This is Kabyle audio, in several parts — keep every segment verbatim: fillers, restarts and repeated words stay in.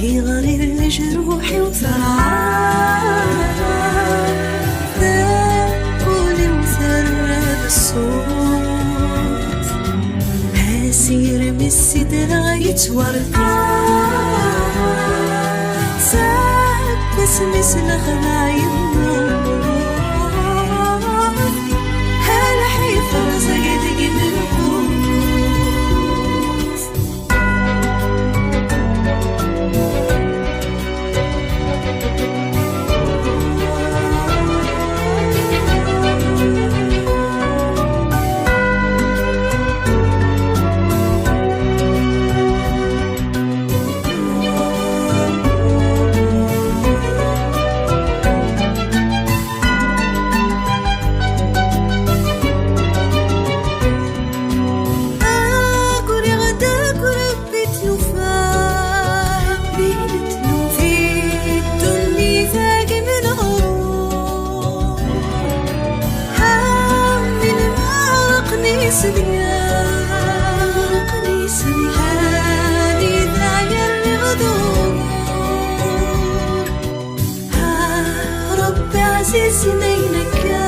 Iɣli leǧruḥ-iw terɛa, taquli-w terra d ṣṣut. Asirem i sidreɣ yettwarqa, seg wasmi s lexdeɛ yemmut. Lḥif rẓag deg imenqus. Aguriɣ-d akk Rebbi tlufa, Rebbi tlufa, di ddunit-agi menɣur. Amin ma ɣelqen iselgan, ɣelqen iselgan, anida yerriɣ dur. Ah, Rebbi ɛzizen ayen akka,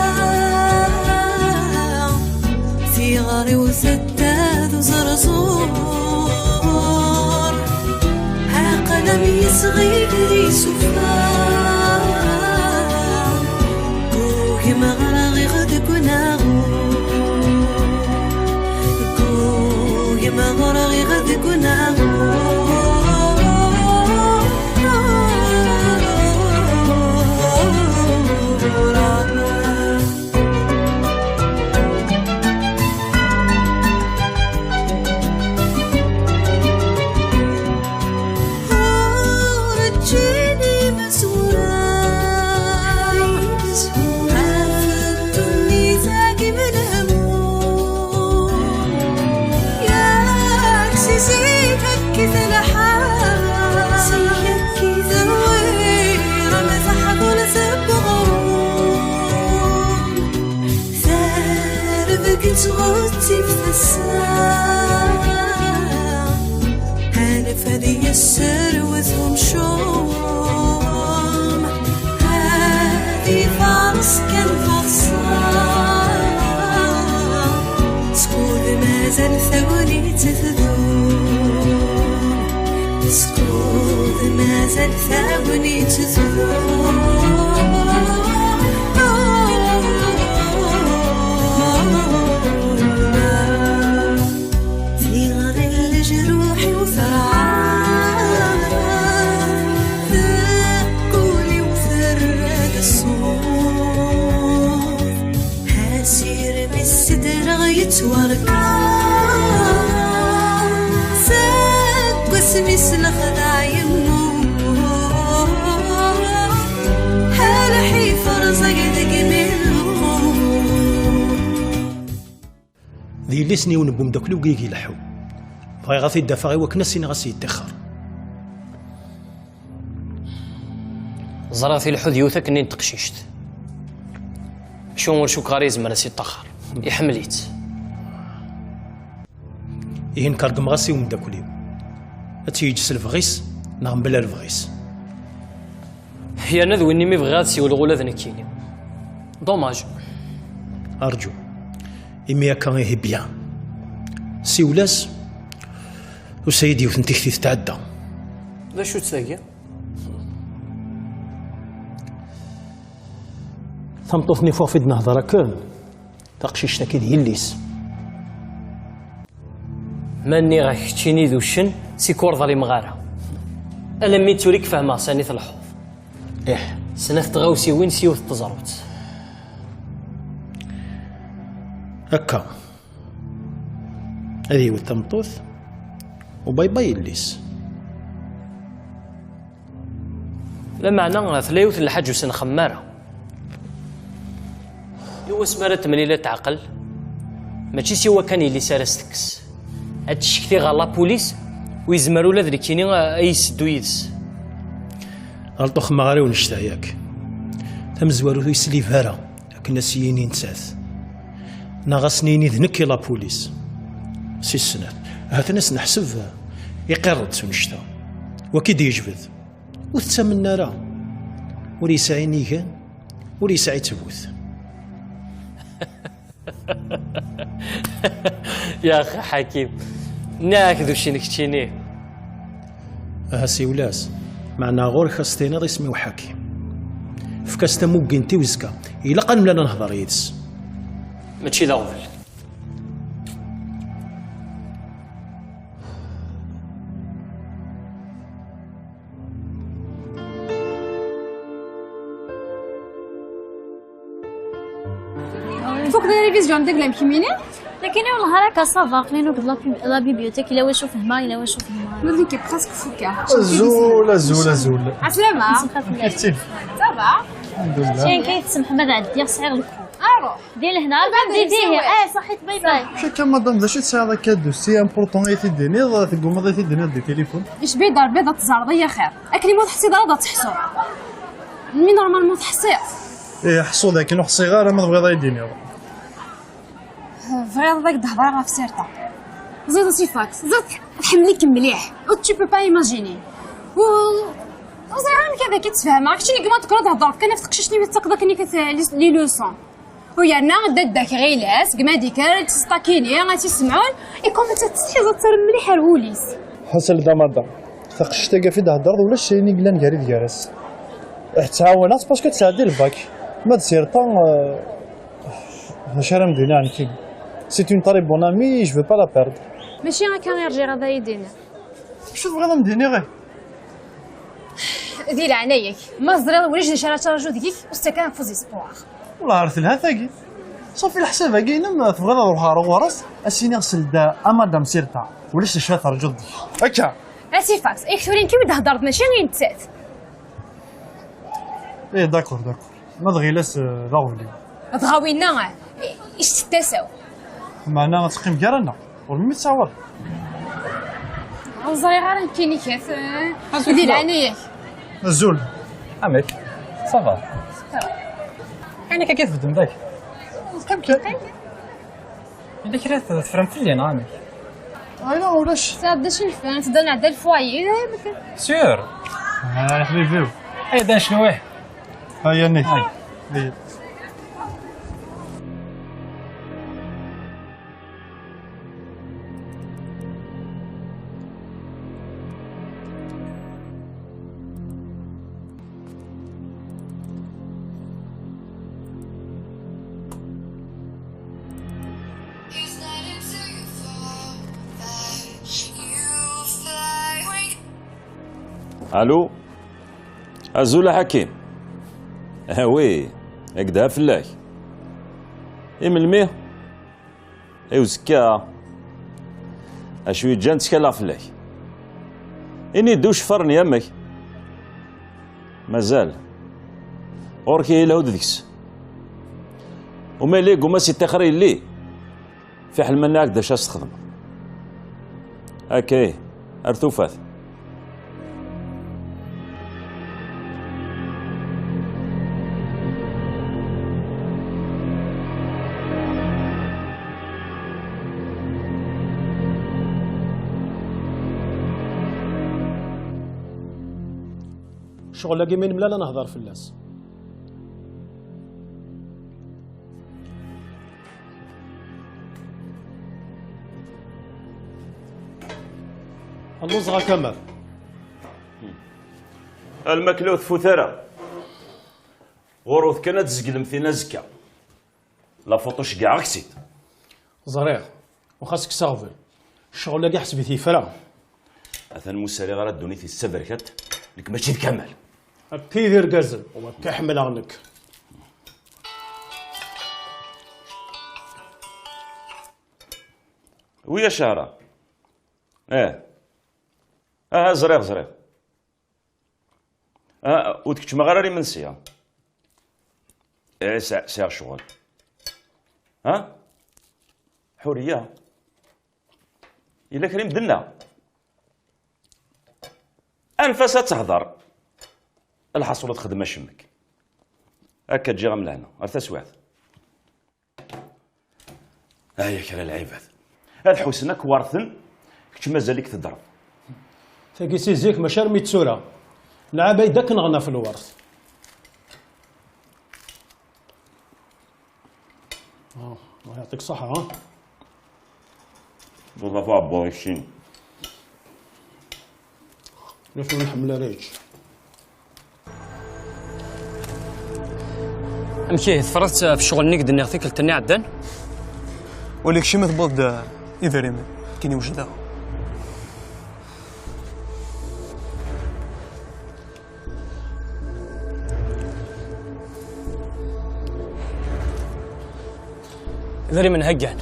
tiɣri-w tedda d uẓerẓur. Aql-am yesɣi d isufa, ugim ɣreɣ-iɣ deg unaɣur. Ugim ɣreɣ-iɣ deg unaɣur. Ur ǧǧin imezwura ɣef ddunit-agi menhmum. Yak si zik akkit lḥal, terwir am teḥḍult n uɣrum. Terbeg ttɣettib tasa, anef ad yesserwet umcum, ad ifares kan taḍsa. Skud mazal tagnit tdum, skud mazal tagnit tdum. Tiɣri n leǧruḥ-iw terɛa, taquli-w terra-d ṣṣut. Asirem i sidreɣ yettwarqa, seg wasmi s lexdeɛ yemmut. Lḥif rẓag deg imenqus. D yelli-s n yiwen n wemdakkel-iw i ileḥḥu. Bɣiɣ ad t-id-afeɣ i wakken ad s-iniɣ ad s-yettixer. Ẓriɣ tileḥḥu d yiwet akken n teqcict. Acu ur cukkeɣ ara yezmer ad s-yeṭṭaxer. Iḥemmel-itt. Ihi nekk ṛeggmeɣ-as i umeddakel-iw. Ad tt-yeǧǧ s lebɣi-s neɣ mebla lebɣi-s. Yerna d win-nni mi bɣiɣ ad siwleɣ ula d nekkini. Dommage. Arǧu. Imi akka ihi bien. Siwel-as, tusa-yi-d yiwet n tikti tetɛedda. D acu-tt tagi? Tameṭṭut-nni fuɣef i d-nehder akken, taqcict-agi d yelli-s. Ma nniɣ-ak keččini d uccen, sik ur ḍlimeɣ ara. Alammi d tura i k-fehmeɣ sani tleḥḥuḍ. Ih. Snat tɣawsiwin s yiwet n teẓrut. Akka. Ad iwet tameṭṭut, u bye bye yelli-s. Lameɛna tella yiwet n lḥaǧa ur s-nxemmem ara. I wasmi ara temlil ad teɛqel, mačči s wakka yelli-s ara s-tekkes. Ad tcekti ɣer la police, u yezmer ula d nekkini a, a yi-seddu yid-s. Ɣelṭ uxemmeɣ ara i unect-a, yak. Tamezwarut ur yeslib ara akken a s-yini nettat. Neɣ a s-nini d nekk i la police. Si snat. Ahat ad as-neḥseb iqirr-d s unect-a. Waki d-yejbed. Ur tettamen ara. Ur yesɛi nigan, ur yesɛi ttbut. Ya axi Ḥakim, nniɣ-ak d uccen keččini. Aha siwel-as, meɛna ɣur-k ad s-tiniḍ isem-iw Ḥakim. Efk-as tamuggint i uzekka, ilaq ad nemlal ad nehḍer yid-s. Mačči d aɣbel. Tfukkeḍ la révision deg la mkemmini? Lakin i wellah ara ka ça va, aql-in akked la pub- la bibliothèque, ila wacu fehmeɣ, ila wacu fehmeɣ. Nutni ki presque fukkeɣ. Azul, azul, azul. Ɛeslama. Kif kif. Ça va? Alhamdulillah. Kien kif tsemḥem ad ɛeddiɣ, sɛiɣ lku. Aruḥ. Di lehna, baba di dihi. Eh, ṣaḥit, bye bye. Caka madam, d acu i tesɛiḍ akka d aussi important ay t-id-tiniḍ, teggumaḍ ay t-id-tiniḍ di téléphone? Icbi dar bid ad teẓreḍ ay axir. Akken i ma ur teḥṣiḍ ara ad teḥṣuḍ. Mi normalement teḥṣiḍ. Ih, ḥṣu dakken ur ḥṣiɣ ara ma tebɣiḍ ay d-tiniḍ. Bɣiɣ ad ak-d-hedreɣ ɣef Sirta. Ẓiḍ a si Fax, ẓiḍ tḥemmel-ikem mliḥ. Ur tu peux pas imaginer. U ur ẓriɣ amek ad ak-id-sfehmeɣ. Keččini deg ma tekkreḍ heddreḍ kan ɣef teqcict-nni mi tettakeḍ akken i les leçons. U yerna dadda-k ɣilas deg Madiker ad tt-stakini, ad tt-issemɛun, i comme ad tettsetḥiḍ ad terrem mliḥ ar wul-is. Ḥaṣel d amaḍa. Taqcict-agi ɣef i d-heddreḍ ulac ayen i yellan gar-i d gar-as. Ttɛawaneɣ-tt parce que tesɛeddi lbak. Ma d Sirta, euh, acu ara m-d-iniɣ nekkini? C'est une très bonne amie, je veux pas la perdre. Mačči akka i rǧiɣ ad iyi-d-iniɣ. Acu tebɣiḍ ad m-d-iniɣ, eh? Di leɛnaya-k, ma teẓriḍ ulac d acu ara ttraǧu deg-k, ur ttak ara faux espoir. Wellah ar telha tagi. Ṣafi leḥsab-agi-inem, tebɣiḍ ad ruḥeɣ ɣer ɣur-s, ad s-iniɣ seld a Madame Sirta, ulac d acu ara terǧuḍ deg-k. Akka! A si Fax, yak tura nekk i d-heddreḍ mačči i nettat. Eh, d'accord, d'accord. Ma d ɣilas, eh, d aɣbel-iw. Dɣa winna, eh, ictett tasa-w. Meɛna ad teqqim gar-aneɣ, ur melmi tettɛawadeḍ. Ur ẓriɣ ara nekkini kat, eh, di leɛnaya-k. Azul. Amek? Ça va? Amek akka tbeddem dagi? Teqqim kan. Yella kra teffrem fell-i neɣ amek? Ayla ulac. Tesɛiḍ d acu nefren, tedda nɛedda lefwayi, d ayen kan. Sûr? Ah, ḥbibi-w. Ay, da necnu, ih. Aya nek. Ay. Ay. Allô? Azul a Ḥakim. Ah oui, ak-d-ha fell-ak. I melmi? I uzekka. Acu yeǧǧan ttkaleɣ fell-ak? Ini-d ucfer n yamek. Mazal. Ɣur-k ihi lhud deg-s. Uma yella yegguma si ṭixer yelli. Fiḥel ma nniɣ-ak-d acu ad s-txedmeḍ. Akka ih, ar tufat. Ccɣel-agi mi nemlal ad nehder fell-as. Lluẓeɣ a Kamal. Lmakla ur tfut ara. Ɣurwet kan ad tzeglemt tin azekka. La photo ceggɛeɣ-k-tt-id. Ẓriɣ. U xas kkes aɣbel. Ccɣel-agi ḥseb-it yefra. Atan mu sariɣ ara ddunit yessaberkat, nekk mačči d Kamal. Akka i d irgazen, u akka i ḥemmleɣ nekk. Wi a Cahra? Eh. Aha, ẓriɣ, ẓriɣ. Ah, ur d-keččmeɣ ara ar imensi, ah. Eh, sɛ-, sɛiɣ ccɣel. Ha? Ḥuriya? Yella kra i m-d-tenna? Anef-as ad tehder. Lḥaṣul ad texdem acemmek. Akka ǧǧiɣ am lehna. Ar taswiɛt. Aya kra lɛibad. Ad ḥusen akk warten, kečč mazal-ik teddreḍ. Tagi si zik, mačči armi d tura. Lɛabayed akk nɣen ɣef lwert. آه، الله يعطيك الصحة، ها؟ Ḍḍaf aɛebbuḍ ikcin. Yak ur nḥemmel ara yečč. Amek ihi, teffreḍ-tt ɣef ccɣel-nni i k-d-nniɣ tikkelt-nni iɛeddan? Ula kečč ma tewweḍ-d idrimen, akken i wejdeɣ. Idrimen heggan.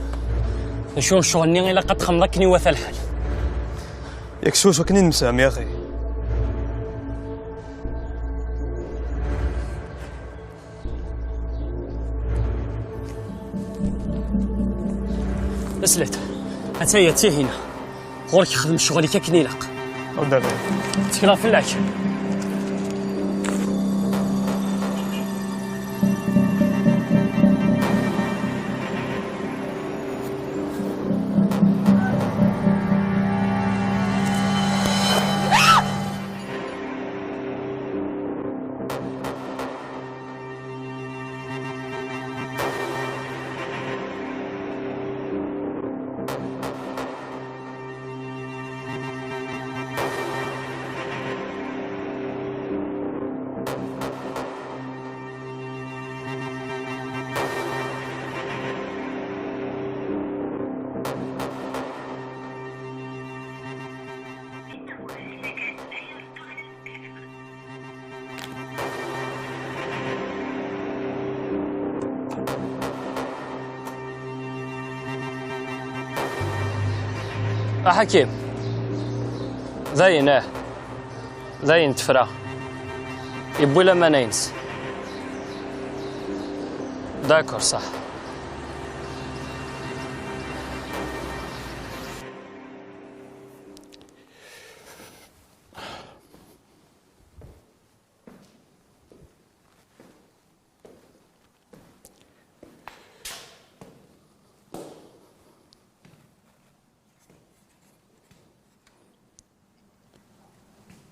D acu n ccɣel-nni ilaq ad txedmeḍ akken iwata lḥal? Yak swaswa akken i nemsefham, yaxi. Slet, ataya d Tihina. Ɣur-k xdem ccɣel-ik akken ilaq. Ur d-rriɣ. Ttekleɣ fell-ak. A Ḥakim, dayen, ah, dayen tefra. Yewwi laman-ines. D'accord, صح.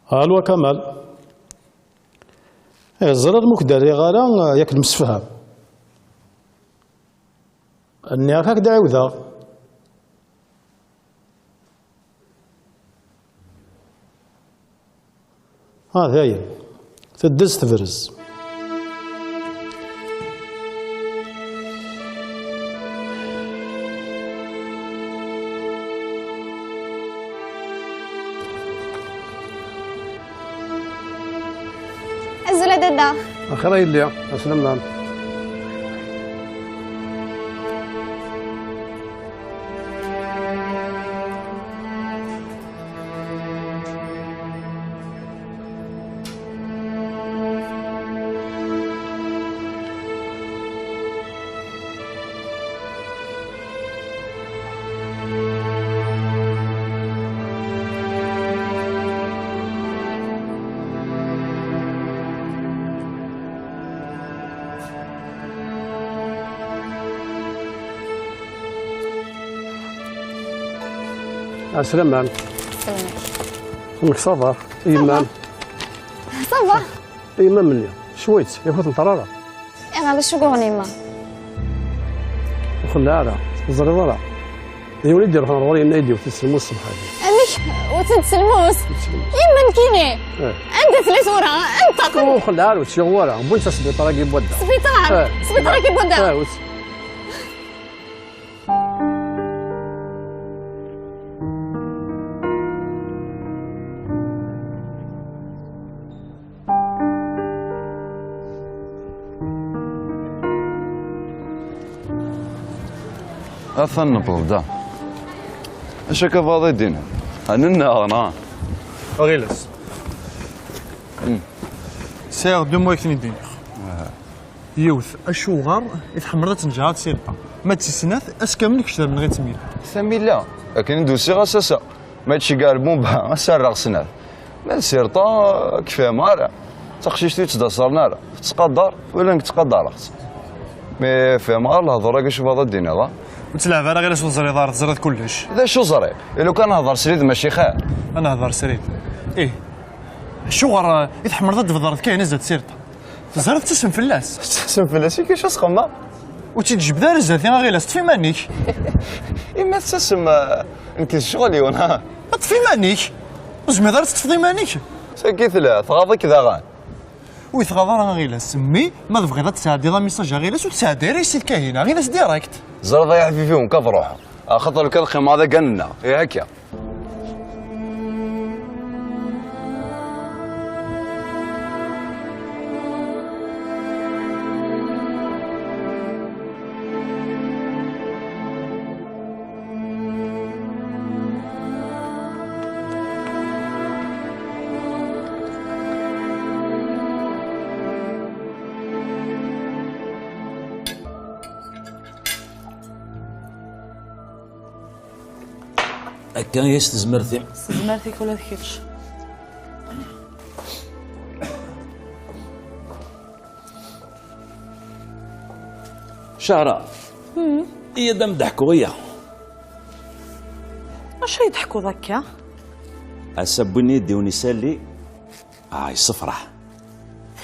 Alwa Kamal. Eh, ẓriɣ ma ur k-d-rriɣ ara, eh, yak nemsefham. Nniɣ-ak ad k-d-ɛiwdeɣ. Ah, dayen. Teddez tebrez. Azul a dadda. Axir a yelli, aslama. Ɛeslama. Ɛeslama. Amek ça va? Yemma-m? Ça va. Yemma-m-nni, cwiṭ, yak ur tenṭer ara. Ayɣer, d acu yuɣen yemma? Ur xelleɛ ara, ur teẓriḍ ara. D yiwen i d-iruḥen ɣur-i, yenna-yi-d yiwet n tselmut ṣṣbeḥ-agi. Amek? Wten-d tselmut? Tselmut. Yemma nekkini? Eh. Anda tella tura? Anda taqen? Ur xelleɛ ara, ur tt-yuɣ wara. Wwin-tt ɣer sbiṭar-agi n wadda. Sbiṭar? Eh. Sbiṭar-agi n wadda? Eh, wt- Atan newweḍ-d. Acu akka bɣiḍ ad d-tiniḍ? Ad nennaɣ, neɣ? Ɣiles. Hmm. Sɛiɣ deux mots i k-ten-id-iniɣ. Yiwet, acuɣer i tḥemmleḍ ad tneǧǧɛeḍ Sirpa? Ma d tis snat, ass kamel kečč d amenɣi d tmila. Tamila? Akken i d-usiɣ ass-a. Ma d ceggeɛ lbumba, ass-a rreɣ snat. Ma d Sirpa, ur k-fhimeɣ ara. D taqcict ur tt-d-aṣerren ara. Tettqadar, wala nekk ttqadareɣ-tt. Mi fhimeɣ ara lehdur-agi, acu bɣiḍ ad d-tiniḍ, a? Ur ttleɛɛeb ara, ɣiles ur teẓriḍ ara, teẓriḍ kullec. D acu ẓriɣ? I lukan ad nehḍer srid, mačči xir? Ad nehḍer srid. Ih. Acuɣer, eh, i tḥemmleḍ ad d-tbedreḍ kan zdat Sirṭa? Teẓriḍ tettasem fell-as. Tettasem fell-as, i kacu asxemma? Ur tt-id-jbed ara zdat-i a Ɣilas, ṭṭef iman-ik. Imi tettasem, eh, nekk d ccɣel-iw, ha? Ṭṭef iman-ik. Ur tezmireḍ ara ad teṭṭfeḍ iman-ik? Sagi tella, tɣaḍ-ik daɣen. Ur yi-tɣaḍ ara a Ɣilas, mmi, ma tebɣiḍ ad tesɛeddiḍ amisaj a Ɣilas, ur tesɛeddi ara i Ssid Kahina, a Ɣilas direct. Ẓriḍ ay aḥbibi-w, nekk ad ruḥeɣ. Axaṭer lukan qqimeɣ d agan-nneɣ. Ihi akka. Akka i s-tezmertim. S tezmert-ik ula d kečč. Cahra, iya-d ad m-d-ḥkuɣ iya. Acu ay d-ḥkuḍ akka? Ass-a wwin-iyi-d yiwen isalli, ah, yessefraḥ.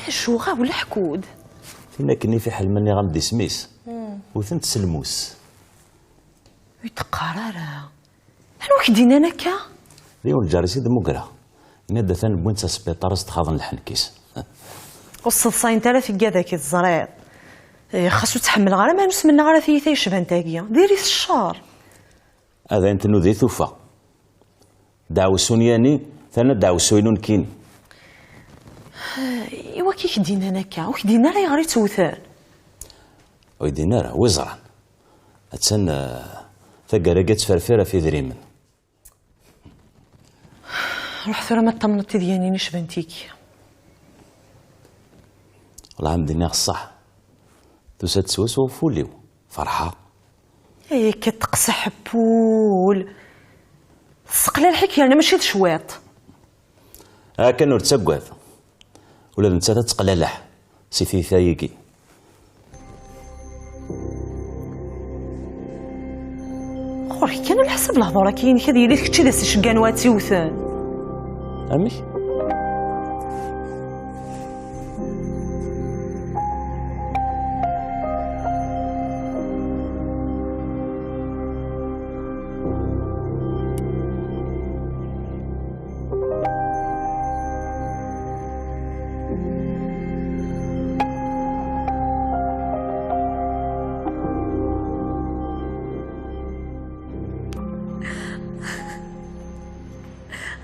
D acu, ɣawel ḥku-d. Tin akken i fiḥel ma nniɣ-am-d isem-is, wten-t s lmus. Ur yi-d-qqar ara. Anwa k-d-yennan akka? D yiwen lǧar-is i d-mmugreɣ. Yenna-d atan wwin-tt ɣer sbiṭar, as-d-xaḍen lḥenk-is. Ur sseḍsayent ara tigad-agi, teẓriḍ. Eh, xas ur tt-ḥemmleɣ ara, ma ur s-menneɣ ara tiyita yecban tagi. Diri-t ccer. Ad ayen tnudi tufa. Ddeɛwessu n yani, terna ddeɛwessu-inu nekkini. Eh, i wakka i k-d-yennan akka? Ur k-d-yenni ara ayɣer i tt-wten? Ur yi-d-yenni ara, wi ẓran. Attan, eh, taggara-agi ad tferfir ɣef idrimen. Ruḥ tura ma tamneḍ tidyanin icban tigi. Wellah ad m-d-iniɣ ṣṣeḥ. Tusa-d swaswa ɣef wul-iw. Ferḥeɣ. Ay akka teqseḥ n wul. Tesseqlaleḥ-ik yerna mačči d cwiṭ. Akken ur ttaggad. Ula d nettat ad teqlaleḥ si tiyita-agi. Ɣur-k kan a leḥsab lehdur-agi-inek ad yili d kečč i d as-iceggan wa ad tt-iwten. Amek?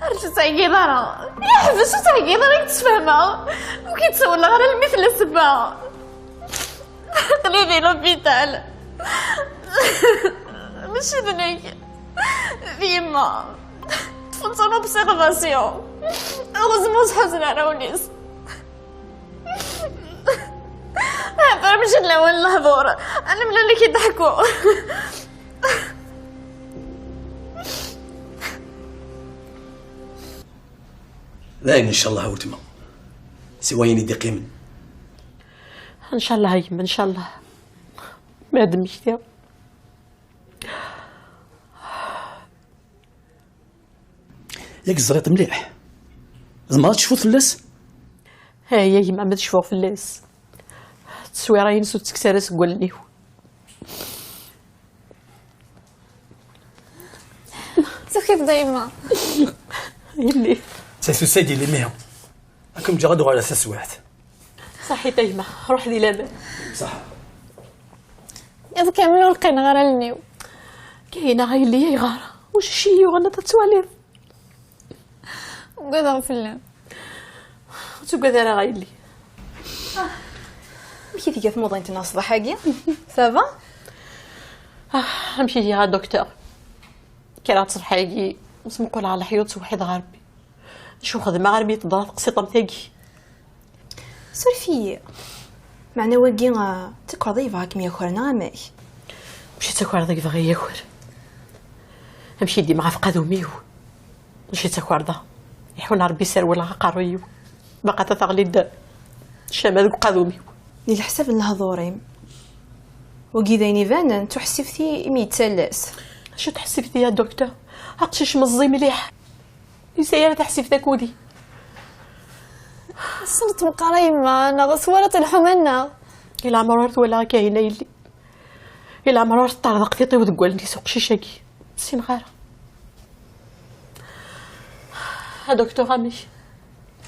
Ur tt-ttɛeggiḍ ara. Yeḥbes ur ttɛeggiḍ ara, i k-d-sfehmeɣ. Ur k-id-sawleɣ ara almi tella ssebba. Aql-i di l'hôpital. Mačči d nekk. D yemma. Ṭṭfen-tt en observation. Heureusement ur sḥuzen ara ul-is. Hata mačči d lawan n lehdur. Ad nemlal ad k-id-ḥkuɣ. Dayen, ncallah, a weltma. Si wayen i d-iqqimen. Ncallah, a yemma, ncallah. Ma d mmektiɣ. Yak teẓriḍ mliḥ. Tzemreḍ ad tecfuḍ fell-as? Ay, a yemma, ma ad cfuɣ fell-as. Tteswira-ines ur ttekkes ara seg wallen-iw. Tufiḍ-d a yemma. Yelli. Ttasusa-d yelli-mi. Ad kem-ǧǧeɣ ad uɣaleɣ taswiɛt. Ṣaḥit a yemma, ruḥ di laman. Ṣaḥa. Iḍ kamel ur qqineɣ ara allen-iw. Kahina a yelli, ayɣer? Ulac acu i yi-yuɣen, ad tettwaliḍ. Ugadeɣ fell-am. Ur ttugad ara a yelli. Amek i tga tmuḍint-nneɣ ṣṣbeḥ-agi? Ça va? Ah, amek ihi a docteur? Kkreɣ-d ṣṣbeḥ-agi, smuquleɣ leḥyuḍ, ttweḥḥideɣ Rebbi. Acu xedmeɣ armi teḍra teqsiṭ am tagi? Suref-iyi. Meɛna wagi, ah, d takerḍa yebɣa ad kem-yaker neɣ amek? Mačči d takerḍa yebɣa yaker. Amek i d-imɣa ɣef qadum-iw? Mačči d takerḍa. Iḥun Rebbi serwleɣ aqerruy-iw. Baqata teɣli-d ccama deg uqadum-iw. Di leḥsab n lehdur-im. Wagi d ayen ibanen, d tuḥsift-i imi yettales. Acu tuḥsift-i a docteur? Aqcic meẓẓi mliḥ. Ur yesɛi ara taḥsift akked-i. Ass n tmeqqar a yemma, neɣ s wara telḥum-nneɣ. I leɛmer ur twala akka hina yelli. I leɛmer ur teṭṭerḍeq tiṭ-iw deg wallen-is uqcic-agi. Ssineɣ ara. A docteur, amek?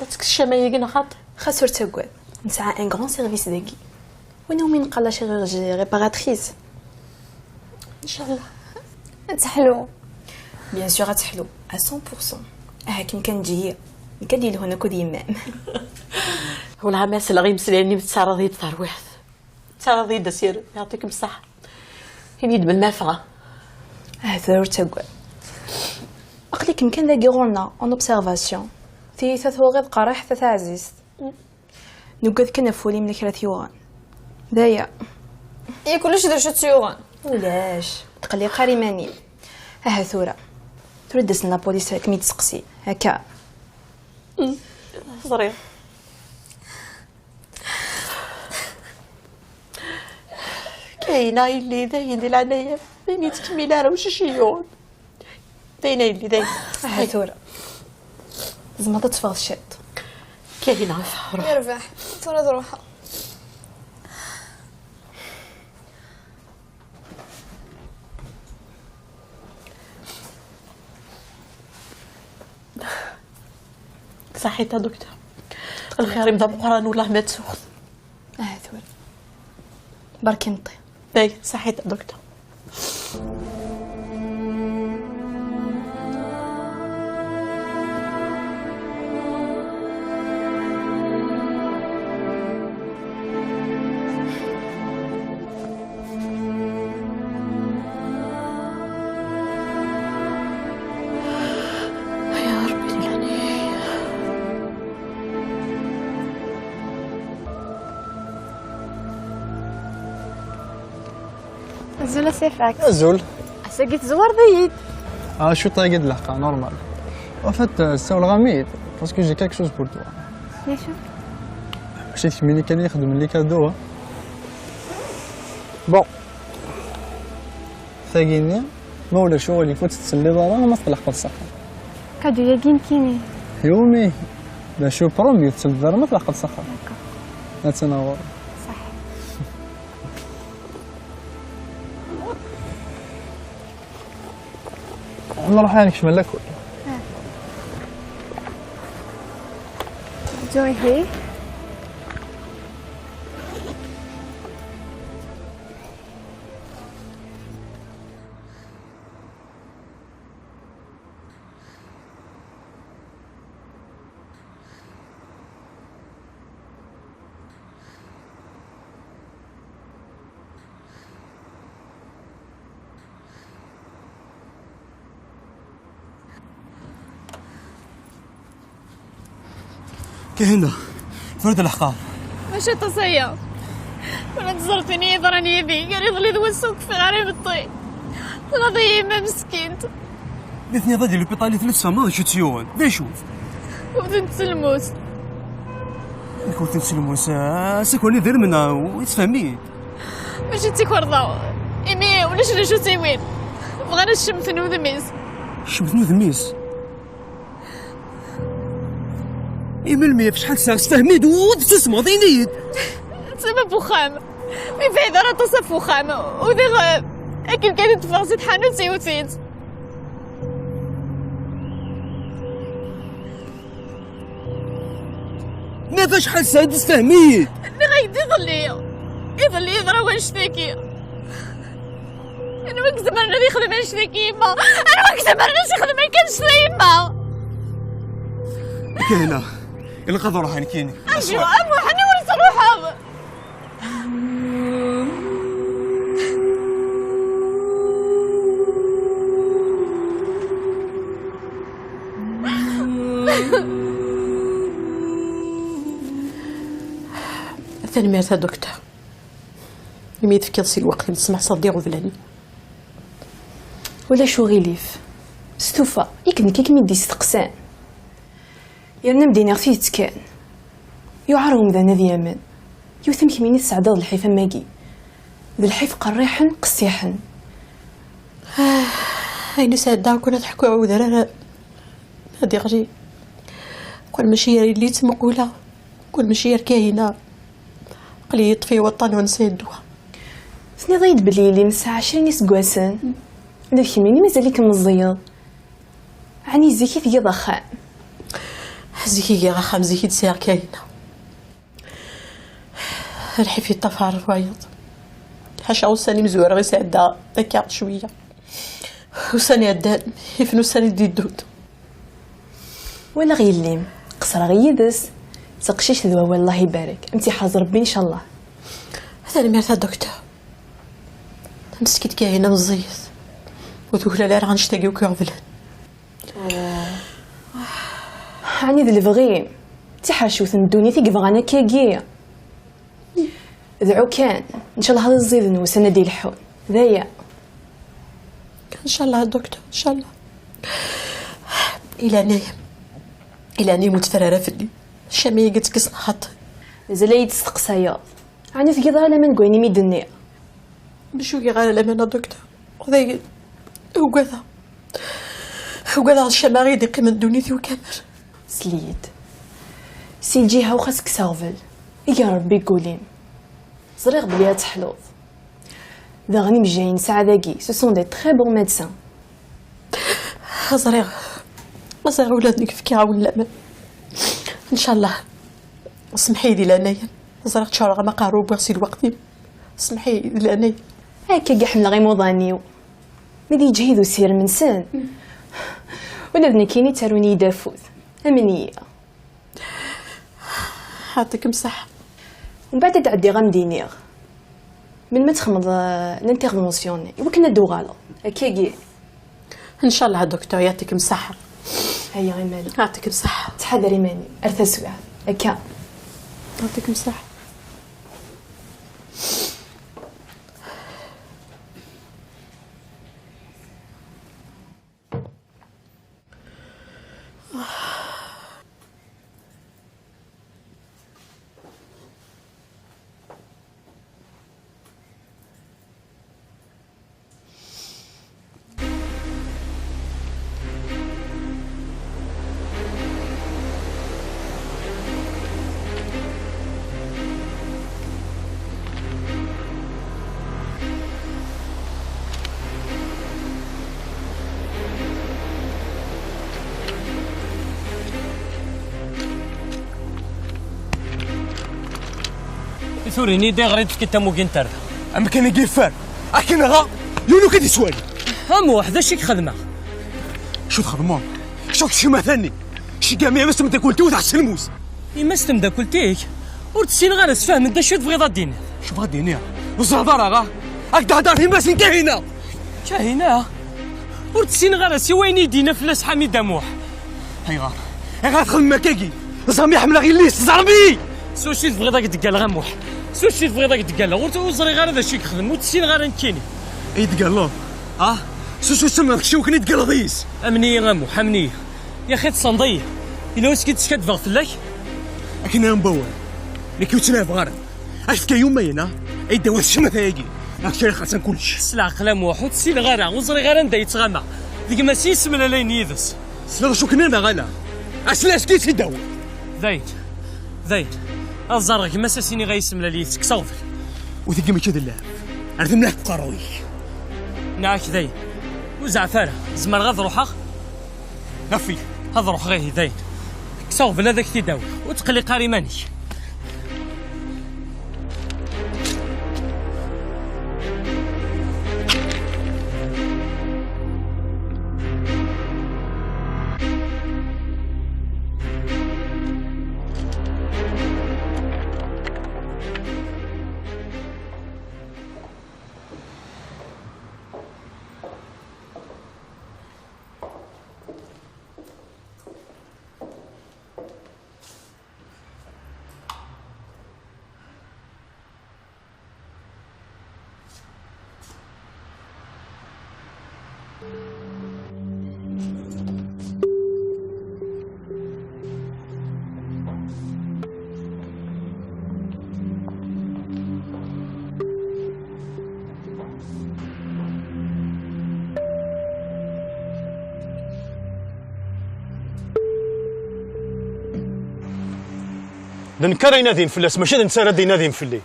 Ad tekkes ccama-agi neɣ xaṭi? Xas ur ttaggad. Nesɛa un grand service dagi. Win umi neqqar la chirurgie réparatrice. Inchallah. Ad teḥlu. Bien sûr ad teḥlu, à cent pour cent. Aha kem kan ǧǧi-yi. Nekk ad yelhun akked yemma-m. Wellah ma sleɣ i imeslayen-im tettarraḍ-iyi-d tarwiḥt. Tettarraḍ-iyi-d asirem, yeɛṭikem ṣṣeḥḥa. Ini-d melmi ara ffɣeɣ. Ahat ur ttaggad. Aql-ikem kan dagi ɣur-neɣ, en observation. Tiyita tuɣiḍ qerriḥet a taɛzizt. Nugad kan ɣef wul-im la kra t-yuɣen. D aya. Yak ulac d acu tt-yuɣen? Ulac. Tqelliq ara iman-im. Aha tura. Tura d-asen la police ad kem-id-seqsin. Akka. Ẓriɣ. Kayen a yelli, dayen di leɛnaya-m, dayen yettkemmil ara, ulac acu i yuɣen. Dayen a yelli, dayen. Aha tura. Tzemreḍ ad teffɣeḍ ciṭ. Kayen ɣef ṛuḥ. Yerbeḥ, tura ad ruḥeɣ. Saḥit a docteur. Lxir-im d ameqqran, wellah ma tsuxet. Aha tura. Barka imeṭṭi. Ay, saḥit a docteur. يا ربي، يعني. Azul a Sifak. Azul. Ass-agi tezwareḍ-iyi-d. Ah, cwiṭ-agi d lḥeqqa, normal. En fait, euh, ssawleɣ-am-id, parce que j'ai quelque chose pour toi. D acu? Mačči d kemmini kan i ixedmen les cadeaux, hein. Bon. Tagi-nni, ma ulac uɣilif ur tt-tettelliḍ ara, ma tleḥqeḍ s axxam. Kadu-yagi nekkini. Yumi, d acu, promis, ur tettelliḍ ara, ma tleḥqeḍ s axxam. D'accord. Attan ɣur-i. Ṣaḥ. Nruḥ ad nekcem lakul. Enjoy here. Kahina, tura d leḥqar. Mačči aṭas aya. Wala teẓriḍ ayen i yeḍran yid-i, gar iḍelli d wass ur kfiɣ ara imeṭṭi. Tɣaḍ-iyi yemma meskint. Mi tniḍ di l'hôpital i tella tfehmeḍ d acu tt-yuɣen? D acu? Wten-tt s lmus. Nekk wten-tt s lmus, ah, sakwan idrimen, ah, ur yettfehmi. Mačči d tikerḍa. Imi ulac d acu tt-iwin. Bɣan ad cemten udem-is. Cemten udem-is? I melmi, ɣef acḥal ssaɛa? Sefhem-iyi-d, ur d-tessusmeḍ, ini-yi-d. Tama n uxxam. Mi bɛid ara aṭas ɣef uxxam. Udiɣ, eh, akken kan i d-teffeɣ si tḥanut, iwet-itt. Ma d acḥal ssaɛa, d-sefhem-iyi-d. Nniɣ-ak-d iḍelli. Iḍelli yeḍra wannect-agi. Anwa i izemren ad ixdem annect-agi, yemma? Anwa i izemren ad ixdem akka annect-a, yemma? Akka hina. Ilaq ad ruḥeɣ nekkini. Aju, a Muḥ, anwa ur tettruḥeḍ? Tanemmirt a Docteur. Imi yi-tefkiḍ si lweqt-im, tesmeḥsaḍ-d iɣeblan-iw. Ulac uɣilif. Stufa, i d nekk i kem-id-isteqsan. Yerna am d-iniɣ tidet kan. Yuɛer umdan ad yamen. Yiwet am kemmini tesɛeddaḍ lḥif am wagi. D lḥif qerriḥen, qessiḥen. Ah, ayen i sɛeddaɣ kan ad ḥkuɣ i udrar ad iɣli. Qal mačči ar yelli ttmuquleɣ. Kul mecci ar Kahina, aql-iyi yeṭṭef-iyi waṭṭan ur nesɛi ddwa. Tenniḍ-iyi-d belli yelli-m tesɛa ɛecrin iseggasen. D kemmini mazal-ikem meẓẓiyeḍ. Ɛni zik i tgiḍ axxam? Zik i giɣ axxam, zik i d-sɛiɣ Kahina. Lḥif yeṭṭafar wayeḍ. Ḥaca ussan imezwura i sɛeddaɣ akka cwiya. Ussan iɛeddan, ifen ussan i d-yeddun. Walaɣ yelli-m, qesreɣ yid-s. D taqcict d wawal, Allah ibarek. Am tt-iḥrez Rebbi, ncallah. Tanemmirt a docteur. Meskint Kahina meẓẓiyet. Ur tuklal ara annect-agi akk iɣeblan. Ɛni d lebɣi-m? D tiḥercewt n ddunit i yebɣan akkagi? Dɛu kan, ncallah ad ẓiden wussan ad d-ileḥḥun. D aya. Ncallah a docteur, ncallah. I leɛnaya-m, i leɛnaya-m ur tteffer ara fell-i. Ccama-agi ad tekkes nxaṭi. Mazal ad iyi-d-testeqsayeḍ? Ɛni tgiḍ ara laman deg wayen i mi d-nniɣ? Mačči ur giɣ ara laman a docteur. Dayen, ugadeɣ. Ugadeɣ d ccama i d-iqqimen ddunit-iw kamel. Sel-iyi-d. Si lǧiha-w xas kkes aɣbel. Iger Rebbi deg wul-im. Ẓriɣ belli ad teḥluḍ. Daɣen imejjayen n ssaɛa-dagi, ce sont des très bons médecins. Ẓriɣ, ẓriɣ ula d nekk fkiɣ-awen laman. Ncallah. Semmeḥ-iyi di leɛnaya-m. Ẓriɣ ččareɣ-am aqerru, wwiɣ si lweqt-im. Semmeḥ-iyi di leɛnaya-m. Akka i ḥemmleɣ imuḍan-iw. Mi d yeǧhid usirem-nsen. Ula d nekkini ttarun-iyi-d afud. Amen-iyi. Yeɛṭikem ṣṣeḥḥa. Mbeɛd ad d-ɛeddiɣ ad m-d-iniɣ. Melmi ad txedmeḍ, euh, l'intervention-nni? Iwakken ad d-uɣaleḍ. Akkagi. Ncallah a docteur, yeɛṭikem ṣṣeḥḥa. Aya iman-im. Yeɛṭikem ṣṣeḥḥa. Ttḥadar iman-im. Ar taswiɛt. Akka. Yeɛṭikem ṣṣeḥḥa. I tura ini-d ayɣer i d-tefkiḍ tamugi n tarda? Amkan i yeffer. Akken ɣa, yiwen ur k-id-ittwali. A Muḥ, d acu i k-xedmeɣ? Acu txedmeḍ? Acu tcemma tanni? Ceggam yemma-s temdakelt-iw tɛessen lmus. Yemma-s temdakelt-ik? Ur tt-ssineɣ ara, sfehmen-d acu i tebɣiḍ ad d-tiniḍ. Acu tebɣiḍ ad d-tiniḍ? Ur ẓriɣ ara. Ad k-d-heddreɣ yemma-s n Kahina. Kahina? Ur tt-ssineɣ ara, si wayen i d-yenna fell-as Ḥamid Amuḥ. Ayɣer? Ayɣer txedmem akkagi? Ẓermi ḥemmleɣ yelli-s, ẓermi! S wacu i tebɣiḍ ad k-d-ggalleɣ a Muḥ? S wacu i tebɣiḍ ad k-d-ggalleɣ? Ur, ur ẓriɣ ara d acu i yexdem, ur tt-ssineɣ ara nekkini. I d-tgalleḍ? Ah? S wacu semmeḍ kečč i wakken i d-tgalleḍ yis? Amen-iyi a Muḥ, amen-iyi. Yaxi tessneḍ-iyi. Yella wasmi i d-skaddbeɣ fell-ak? Akken ara nbawel. Nekk ur ttlabeɣ ara. Ad k-fkeɣ yuma-ina, ay d-awiḍ ccemma tayagi. Ad k-ččariɣ xerṣan kullec. S leɛqel a Muḥ, ur tt-ssineɣ ara, ur ẓriɣ ara anda yetɣama. D gma-s i yessemlalayen yid-s. Tessneḍ acu k-nniɣ neɣ ala? Asla aski i tt-id-awiḍ. Dayen, dayen. Ad ẓreɣ gma-s, ad s-iniɣ ad yessemlal yid-s, kkes aɣbel. U tigi mačči d llɛeb. Rret mliḥ deg uqerruy-ik. Nniɣ-ak dayen. Ur zeɛɛef ara. Zemreɣ ad ruḥeɣ? Afil. Ad ruḥeɣ ihi dayen. Kkes aɣbel ad ak-t-id-awiɣ. Ur tqelliq ara iman-ik. D nekk ara inadin fell-as, mačči d netta ara d-inadin fell-i.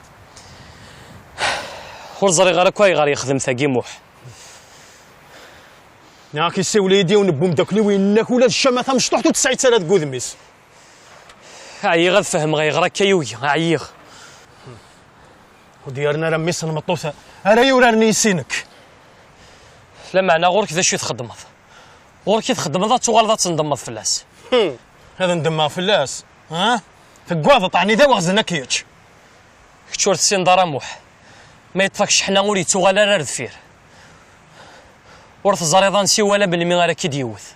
Ur ẓriɣ ara akk ayɣer yexdem tagi Muḥ. Nniɣ-ak yessiwel-iyi-d yiwen n wemdakel-iw, yenna-k ula d ccama tamecṭuḥt ur tesɛi-tt ara deg wudem-is. Ɛyiɣ ad fehmeɣ ayɣer akka yugi, ɛyiɣ. Ur d-yerna ara mmi-s n tmeṭṭut ara yuraren yis-i nekk. Lameɛna ɣur-k d acu i txeddmeḍ? Ɣur-k i txeddmeḍ ad tuɣaleḍ ad tendemmeḍ fell-as. Hmm. Ad ndemmeɣ fell-as? Ha? Teggaḍeḍ, ɛni d aweɣzen akk kečč? Kečč ur tessineḍ ara Muḥ. Ma yeṭṭef-ak cceḥna ur yettuɣal ara ar deffir. Ur teẓriḍ ansi wala melmi ara k-id-yewwet.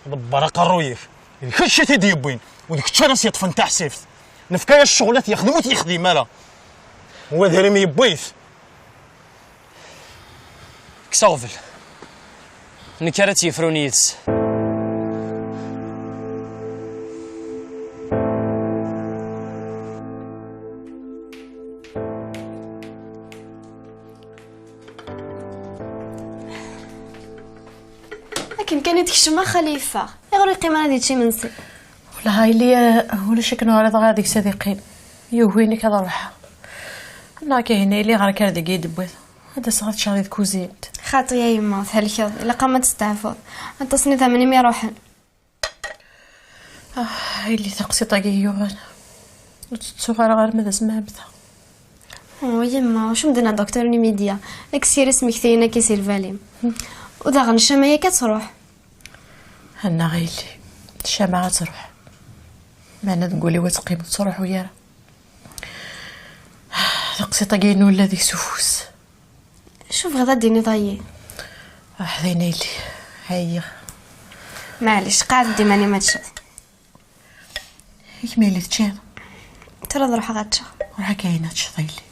Ḍebber aqerruy-ik. D kečč i t-id-yewwin, u d kečč ara s-yeṭṭfen taḥsift. Nefka-yas ccɣel ad t-yexdem ur t-yexdim ara. U adrim yewwi-t. Kkes aɣbel. Nekk ara tt-yefrun yid-s. Akken kan i d-kecmeɣ, xali yeffeɣ. Ayɣer ur yeqqim ara ad yečč imensi? Wellah a yelli, ulac akken ur ɣriḍ ara deg-s ad iqqim. Yugi-nek ad ruḥeɣ. Neɣ Kahina yelli ɣer-k ar deg i d-tewwiḍ. Ad d-aseɣ ad ččeɣ di tkuzint. Xaṭi a yemma, thelkeḍ. Ilaq-am ad testeɛfuḍ. Aṭas n idammen i m-iruḥen. Ah, yelli taqsiṭ-agi yuɣal. Ur tettuɣ ara ɣer ma d asma ɛemmteɣ. Oh, yemma, acu m-d-nna doktor Numidya? Kkes kra ismektayen akka si lbal-im. U daɣen ccama yakk ad truḥ. Annaɣ a yelli, ccama ad truḥ. Meɛna deg wul-iw ad teqqim ur tettruḥu ara. Taqsiṭ-agi inu illa deg-s ufus. Acu bɣiḍ ad d-tiniḍ a yelli? Ruḥ d ayen a yelli, ɛyiɣ. Maɛlic, qɛed d iman-im ad teččeḍ. I kemm a yelli teččiḍ? Tura ad ruḥeɣ ad ččeɣ. Ruḥ akka ayen ad teččeḍ a yelli.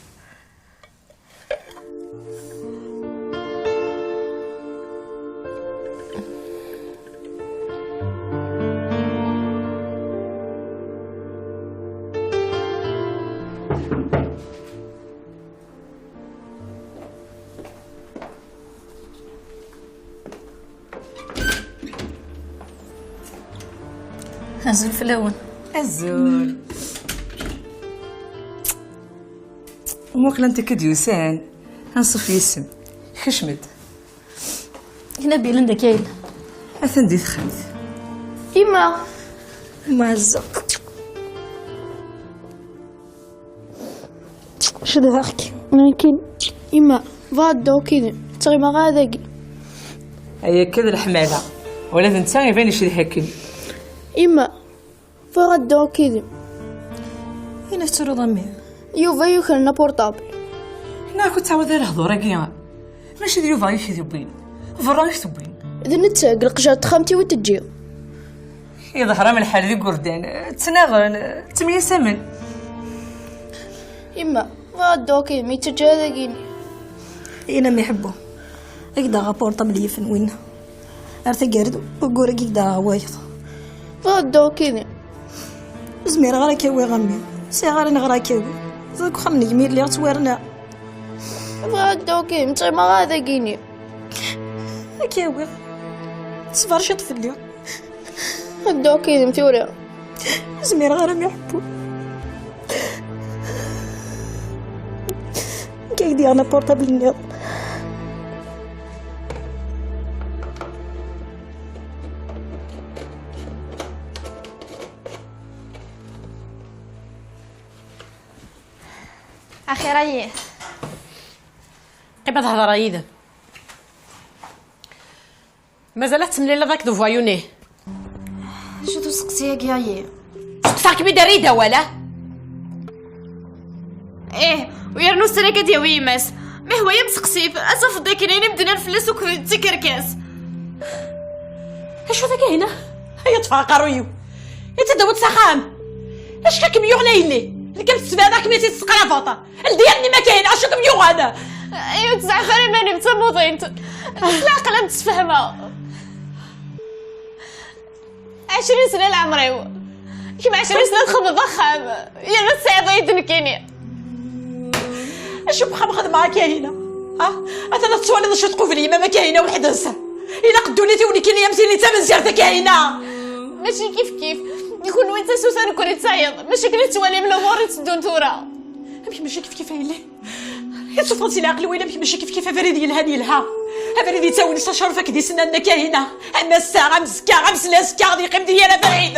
Azul fell-awen. Azul. Muqel anta akka d-yusan. Anṣuf yis-m. Kecm-d. Nabil, anda akka yella? Atan di texxamt. Yemma. Yemma Ɛezza. Cedhaɣ-k. Nekkini. Yemma, bɣiɣ ad dduɣ akked-m. Ur ttɣimaɣ ara dagi. Ay akka d leḥmala. Ula d netta iban icedha-kem. Yemma, bɣiɣ ad dduɣ akked-m. Ayen tettruḍ a mmi? Yuba yuker-n apurṭabl. Neɣ ur ttɛawad ara lehdur-agi. Mačči d Yuba i k-id-yewwin. Berra i k-t-wwin. D netta, deg leqjer n texxamt-iw i t-ǧǧiɣ. Iḍher-am lḥal d igurdan, ttnaɣen, ttemyasamen. Yemma, bɣiɣ ad dduɣ akked-m, yettaǧǧa ara dagi-ni. Ayen a mmi Ḥebbu, ad k-d-aɣeɣ apurṭabl yifen winna. Ar taggara-d, ugur-agi i k-d-aɣeɣ wayeḍ. Bɣiɣ ad dduɣ akked-m. Ur zmireɣ ara ad k-awiɣ a mmi. Ur sɛiɣ ara neɣra ad k-awiɣ. Deg uxxam n gma i lliɣ ttwarnaɣ. Bɣiɣ ad dduɣ akked-m, ur ttɣimaɣ ara dagi-ni. Ad k-awiɣ. Ṣber ciṭ fell-i. Ad dduɣ akked-m tura. Ur zmireɣ ara a mmi Ḥebbu. Nekk ad k-d-yaɣen apurṭabl nniḍen. Axir a yelli. Qqim ad hedreɣ yid-m. Mazal ad temliliḍ akked uvoyou-nni? Acu-t useqsi-agi a yelli? Seqsaɣ-kem-id, err-iyi-d awal, ah? Ih, u yernu sser akka d-yawi yemma-s. Ma ihwa-yam seqsi-t, ad tafeḍ dakken ayen i m-d-nnan fell-as akk d tikerkas. Acu-t akka hina? Ay, ṭṭfeɣ aqerruy-iw. I tt-id-tawiḍ s axxam? Acu kem-yuɣen a yelli? Nekk am tessebɛed akken i tt-id-tesqrabeḍ. Ldi allen-im akka hina, acu kem-yuɣen? Ay, ur tzeɛɛef ara iman-im, d tamuḍint. S leɛqel ad m-d-sfehmeɣ. Ɛecrin sna leɛmer-iw. Kemm ɛecrin sna txedmeḍ axxam. Yerna tesɛiḍ-iyi-d nekkini. Acu n wexxam xedmeɣ akka hina? Ha? Atan ad tettwaliḍ acu tqubel yemma-m akka hina weḥd-s. Ilaq ddunit-iw nekkini am tili d tamenzirt akka hina. Mačči kif kif. Kunwi d tasuta, nekkni d tayeḍ. Mačči akken i tettwalim lumuṛ i tteddun tura. Amek mačči kif kif a yelli? Yettufeḍ si leɛqel win amek mačči kif kif, abrid yelhan yelha. Abrid yettawin s acerf akked isennanen a Kahina. Am ass-a, am zekka, am sla azekka, ad yeqqim di yal abrid.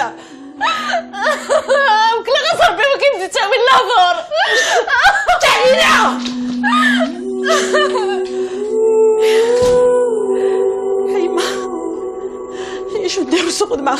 Mekleɣ-as Rebbi wi k-id-ittawin ladur. Kahina! A yemma, acu ddiɣ s uqedma?